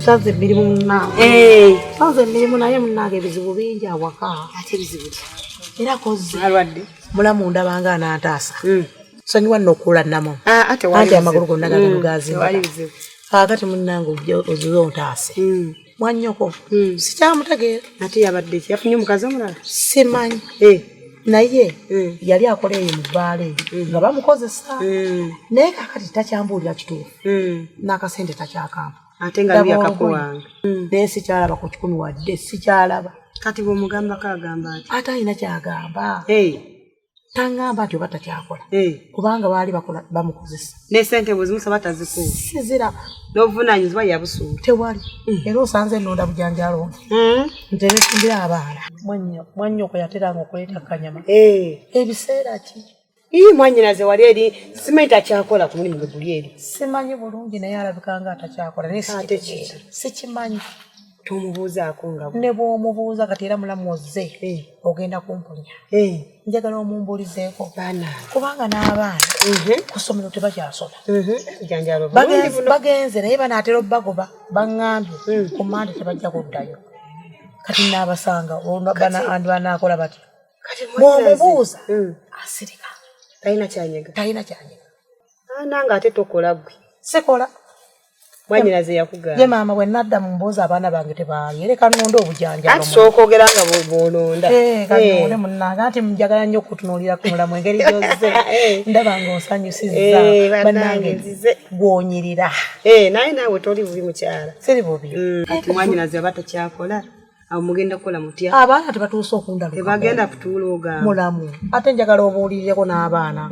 Nsanze emirimu munnange. Eh. Nsanze emirimu naye munnange ebizibu bingi awaka. Ate ebizibu ki? Era kozze. Alwadde. Mulamu ndabanga anantaasa. Sonyiwa nno okuula nnamu. Ah, ate wali Anti amagulu buzibu. gonna gagano Tewali gazimba. buzibu. Kaakati munnange ojje ozize ontaase. Mwannyoko. Sikyamutegeera. Ate yabadde ki? Yafunye omukazi omulala? Simanyi. Eh. Naye Mm. yali akola eyo mu bbaala eyo nga bamukozesa. Naye kaakati takyambuulira kituufu. N'akasente takyakampa. Ate nga Ndaba luli olugoye. akakuwanga. Naye sikyalaba ku 100 wadde sikyalaba. Kati bw'omugambako agamba ati. Ate alina kyagamba. Eh. Taŋŋamba nti oba takyakola. Eh. Kubanga baali bakola bamukozesa. Ne ssente bw'ozimusaba tazikuwa. Siziraba. N'obuvunaanyizibwa yabusuula. Tewali. Era osanze ennonda bujanjalo nge. Nterefumbira abaana. Mwannyoko yateranga okuleeta kanyama. Eh. Ebiseera ki? Ii mwannyinaze wali eri simanyi takyakola ku mulimu gwe guli eri. Simanyi bulungi naye alabika nga atakyakola naye Ate sikitegeera. Sikimanyi. Tomubuuzaako nga Ne bw'omubuuza kati era mulamu ozze Eh. ogenda kumpunya. Eh. Njagala omumbuulizeeko. Bannange. Kubanga n'abaana ku ssomero tebakyasoma. Bujanjalo bulungi buno. Bagenze naye banaatera obbagoba baŋŋambye ku mande tebajja kuddayo. Kati naabasanga banaakola batya? Kati mwannyinaze. Bw'omubuuza asirika Talina kyanyega. talina kyanyega. Nange ate tokola ggwe. Sikola. Mwannyinaze yakugamba. Ye maama bwe nadda mu mbuuza abaana bange tebaali ereka nnonde obujanjalo. Anti sooka ogera nga bw'olonda. Eh, kanonde munnange anti njagala nnyo okutunuulira ku mulamu engeri gy'ozze ndaba ng'onsanyusizza Eh, bannange bannange nzize. gw'onyirira. Eh, naye naawe toli bubi mukyala. Siri bubi. Kati mwannyinaze aba takyakola awo mugenda kukola mutya? Abaana tebatuuse okundaluka. Tebagenda kutuula ogamba. Mulamu ate njagala obuulirireko n'abaana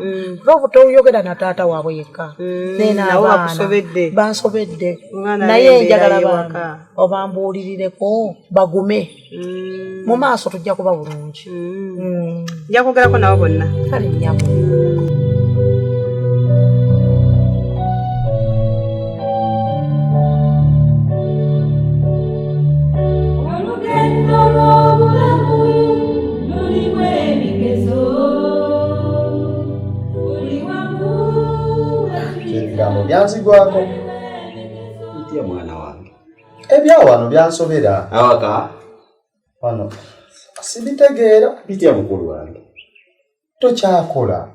kuba toyogera na taata waabwe yekka naye Nabo n'abaana bakusobedde. bansobedde Omwana naye embeera njagala y'ewaka. baana obambuulirireko bagume mu maaso tujja kuba bulungi. Nja kwogerako nabo bonna. Kale nnyabo. Olugendo lw'obulamu lulimu ebigezo. Buli wamu Ebigambo byanzigwako. Bitya mwana wange? Ebyawano byansobera. Awaka? Wano sibitegeera. Bitya mukulu wange? Tokyakola.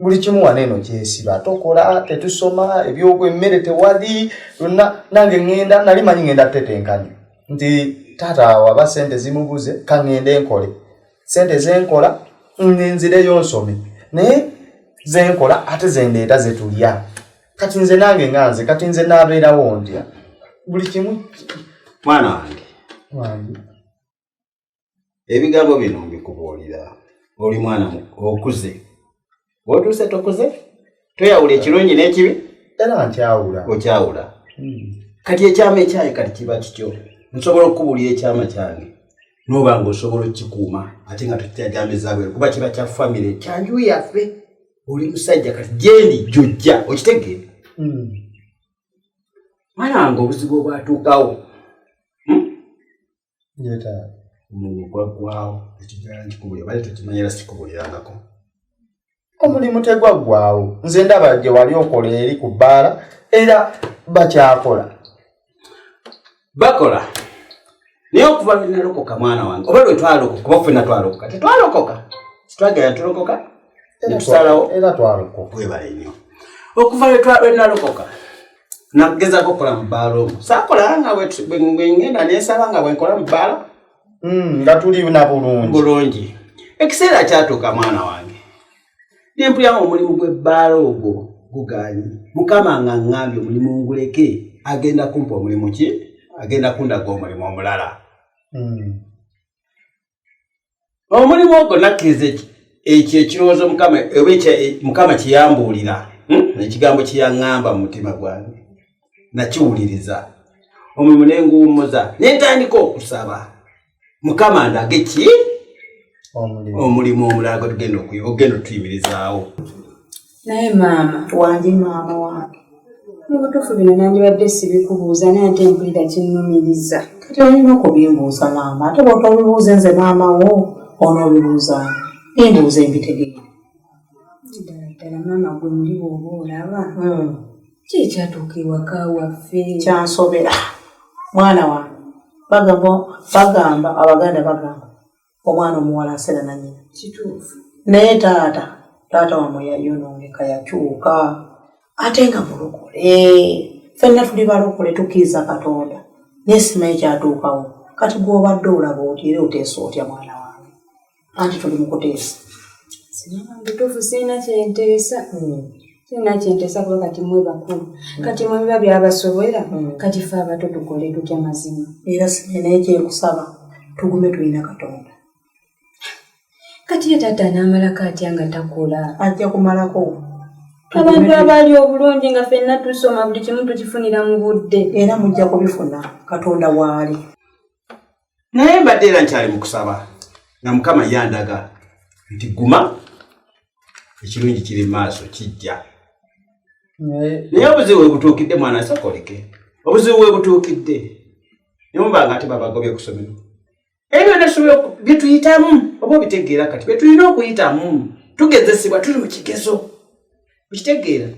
Buli kimu wano eno kyesiba tokola tetusoma ebyokwo emmere tewali lwonna nange ŋŋenda nali manyi ŋŋenda tetenkanya nti taata waba sente zimubuze kaŋŋende nkole sente zenkola nzireyo nsome naye zenkola ate zendeeta zetulya kati nze nange nga nze kati nze naabeerawo ntya buli kimu Mwana wange, wange ebigambo bino mbikubuulira. Oli mwana okuze. Bw'otuuse tokuze? Toyawula ekirungi n'ekibi? Era nkyawula. Okyawula. Kati ekyama ekyange kati kiba kityo. Nsobola okukubuulira ekyama kyange. N'oba ng'osobola okukikuuma ate nga tokikyajambiza bweru kuba kiba kya famire kyanju yaffe. Oli musajja kati gyendi jjojja okitegeera. Mwana wange obuzibu obwatuukawo. Yeetaaga. Omulimu gwaggwawo ekyo njagala nkikubuulira oba tokimanyi era sikubulirangako. Omulimu tegwaggwawo nze ndaba gye wali okola eri ku bbaala era bakyakola. Bakola naye okuva lwe nalokoka mwana wange oba lwe twalokoka kuba ffenna twalokoka tetwalokoka titwagenda tulokoka ne tusalawo era twalokoka. Webale nnyo okuva lwe nalokoka nagezaako okukola mu bbaala omwo saakola nga bwe ngenda nensaba nga bwe nkola mu bbaala Nga tuli na bulungi. Bulungi ekiseera kyatuuka mwana wange nempulyamu omulimu gw'ebbaala ogwo gugaanyi mukama nga ŋŋambye omulimu nguleke agenda kumpa omulimu ki agenda kundaga omulimu omulala. Omulimu ogwo nakkiriza ekyo ekirowoozo mukama oba mukama kye yambuulira, Ekigambo kye yaŋŋamba mu mutima gwange nakiwuliriza omulimu ne nguwummuza ne ntandika okusaba mukama ndage ki omulimu omulala gwe tugenda ogenda otuyimirizaawo. Naye maama. Wange maama wange. Mu butuufu bino nandibadde sibikubuuza naye ate mpulira kinnumiriza. Kati olina okubimbuuza maama ate bw'otobibuuza nze maama wo onoobibuuza bimbuuza embitegeere. Ddala ddala maama gwe muli bw'oba olaba. Ki ekyatuuka ewaka waffe? Kyansobera mwana wange. Bagamba bagamba abaganda bagamba omwana omuwala asera na nnyina. Kituufu. Naye taata taata wamwe yayonooneka yakyuka ate nga mulokole. Ffenna tuli balokole tukkiriza Katonda naye simanyi kyatuukawo. Kati gw'obadde olaba otya era oteesa otya mwana wange? Anti tuli mu kuteesa. Sinaba butuufu sirina kyenteesa. Sirina kyenteesa kuba kati mwe bakulu. Kati mwe biba byabasobera kati ffe abato tukole tutya mazima? Era simanyi naye kyenkusaba tugume tulina Katonda. Kati ye taata anaamalako atya nga takola? Ajja kumalako. Abantu abaali obulungi nga ffenna tusoma buli kimu tukifunira mu budde. Era mujja kubifuna Katonda waali. Naye mbadde era nkyali mu kusaba nga Mukama yandaga nti guma, ekirungi kiri mu maaso kijja. Naye obuzibu we butuukidde mwana sokoleke, obuzibu we butuukidde ne muba nga ate babagobye ku ssomero. Ebyo byonna tusobola bye tuyitamu oba obitegeera kati bye tulina okuyitamu tugezesebwa tuli mu kigezo okitegeera.